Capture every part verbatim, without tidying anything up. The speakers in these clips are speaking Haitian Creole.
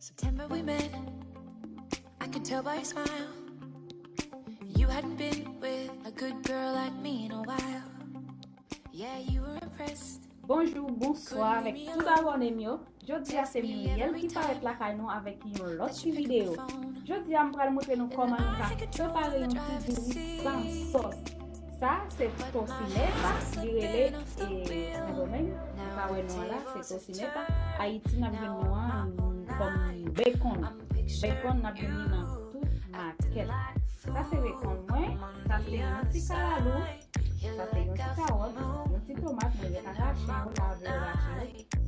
September we met. I could tell by your smile. You hadn't been with a good girl like me in a while. Yeah, you were impressed. Bonjou, bonswa avèk tout abòne m yo. Jodi a se Muriel ki parèt lakay nou avèk yon lòt ti videyo. Jodi a m pral montre nou kòman nou ka prepare yon ti diri san sòs. Sa se tocineta, li rele, e, Sendomeng, nou ka wè non an la, se tocineta. Ayiti n ap jwenn non an kòm bacon. Bacon n ap jwenn li nan tout makèt. Sa se bacon mwen, sa se yon ti kalalou, sa se yon ti kawòt, yon ti tomat, mwen ret a rache yo, lave yo,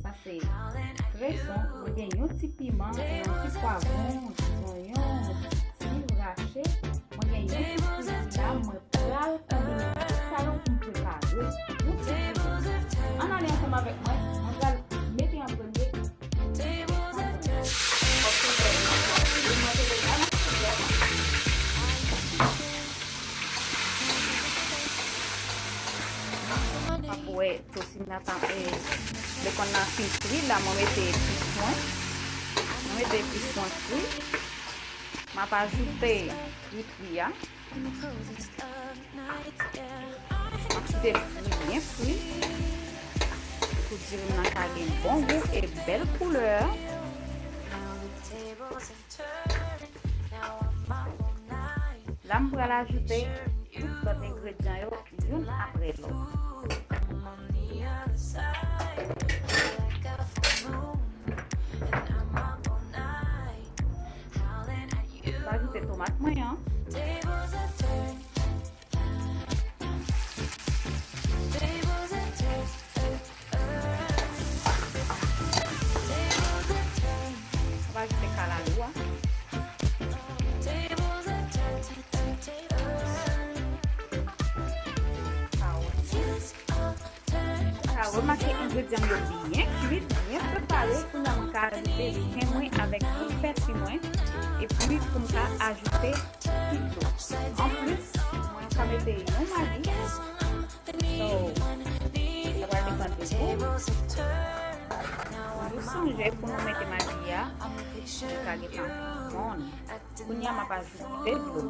rache yo. Sa se kreson, mwen gen yon ti piman, yon ti pwavwon, ti zonyon, ti rache. Mwen gen yon ti poud la, mwen pral konbine tout sa yo pou m prepare yon ti diri. Ann ale ansanm avèk mwen, mwen pral mete an premye. Ap wè tosin nan, e, bacon nan fin fri la, mwen mete epis mwen. Mwen mete epis mwen fri. M ap ajoute ri kri a. M ap kite l fri, byen fri, pou diri m nan ka gen bon gou e bèl koulè. La, m pral ajoute tout lòt engredyan yo youn apre lòt. M ajoute tomat mwen an. M ajoute kalalou a. Ala, remake engredyan m yo byen kwit, byen prepare. Kounye a, mwen ka ajoute pen mwen avèk tout pèsi mwen. Epi, pou m ka ajoute ti dlo. Anplis, mwen ka mete yon magi. So, sa pral depann de gou. Nou sonje pou nou mete magi a, li ka gentan fonn. Kounye a, m ap ajoute dlo.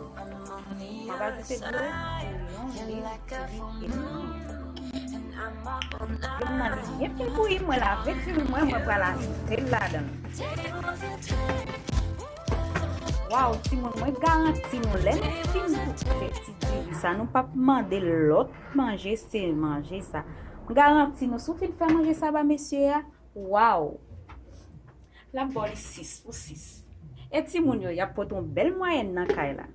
M ap ajoute dlo pou yon lit, lit edmi. Dlo m nan li byen fin bouyi, mwen lave diri mwen, mwen pral ajoute l ladan l. Waw, timoun, mwen garanti nou, lè nou fin goute ti diri sa, nou p ap mande lòt manje, se manje sa. Mwen garanti nou, si w fin fè manje sa ba mesye a, waw! L ap ba w li sis pou sis. E timoun yo, y ap pote yon bèl mwayèn nan kay la.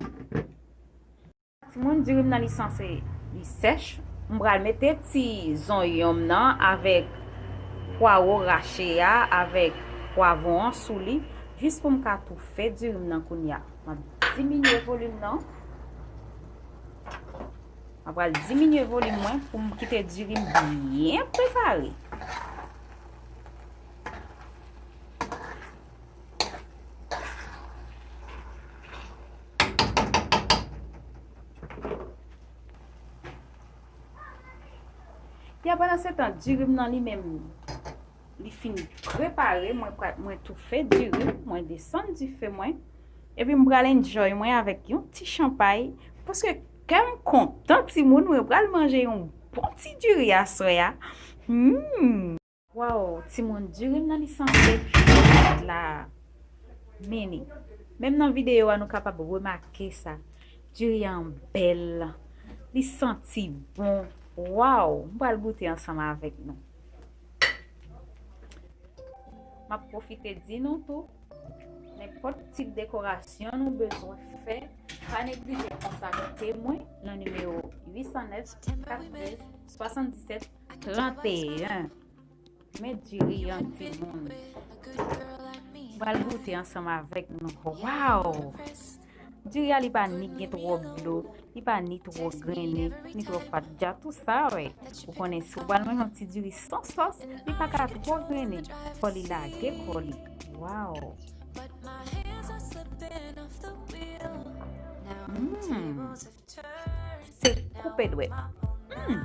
Timoun, diri m nan li sanse li sèch. M pral mete ti zonyon m nan avèk pwawo rache a, avèk pwavwon an sou li, jis pou m ka toufe diri m nan kounye a. M ap diminye volim nan. Mwen pral diminye volim mwen pou m kite diri m byen prepare. Epi a, pandansetan, diri m nan li menm, li fin prepare, mwen pra-, mwen toufe diri m, mwen desann dife mwen. Epi m pral enjoy mwen avèk yon ti chanpay, paske kè m kontan, timoun, mwen pral manje yon bon ti diri aswè a. Hmm. Waw, timoun, diri m nan li sanse kwit la. Mini. Menm nan videyo a, nou kapab remake sa. Diri an bèl. Li santi bon. Waw, m pral goute ansanm avèk nou. M ap pwofite di nou tou, nenpòt tip dekorasyon nou bezwen fè, pa neglije kontakte mwen nan nimewo uit san nèf, kat trèz, swasanndisèt, tranteyen. Men diri an, timoun. M pral goute ansanm avèk nou. Waw! Diri a, li pa ni gen twòp dlo, li pa ni twò grennen, ni twò fatra. Tout sa, wè. Ou konnen, si w pral manje yon ti diri san sòs, li pa ka twò grennen. Fò li lage kò li. Waw! Mm. Se koupe dwèt. Mm.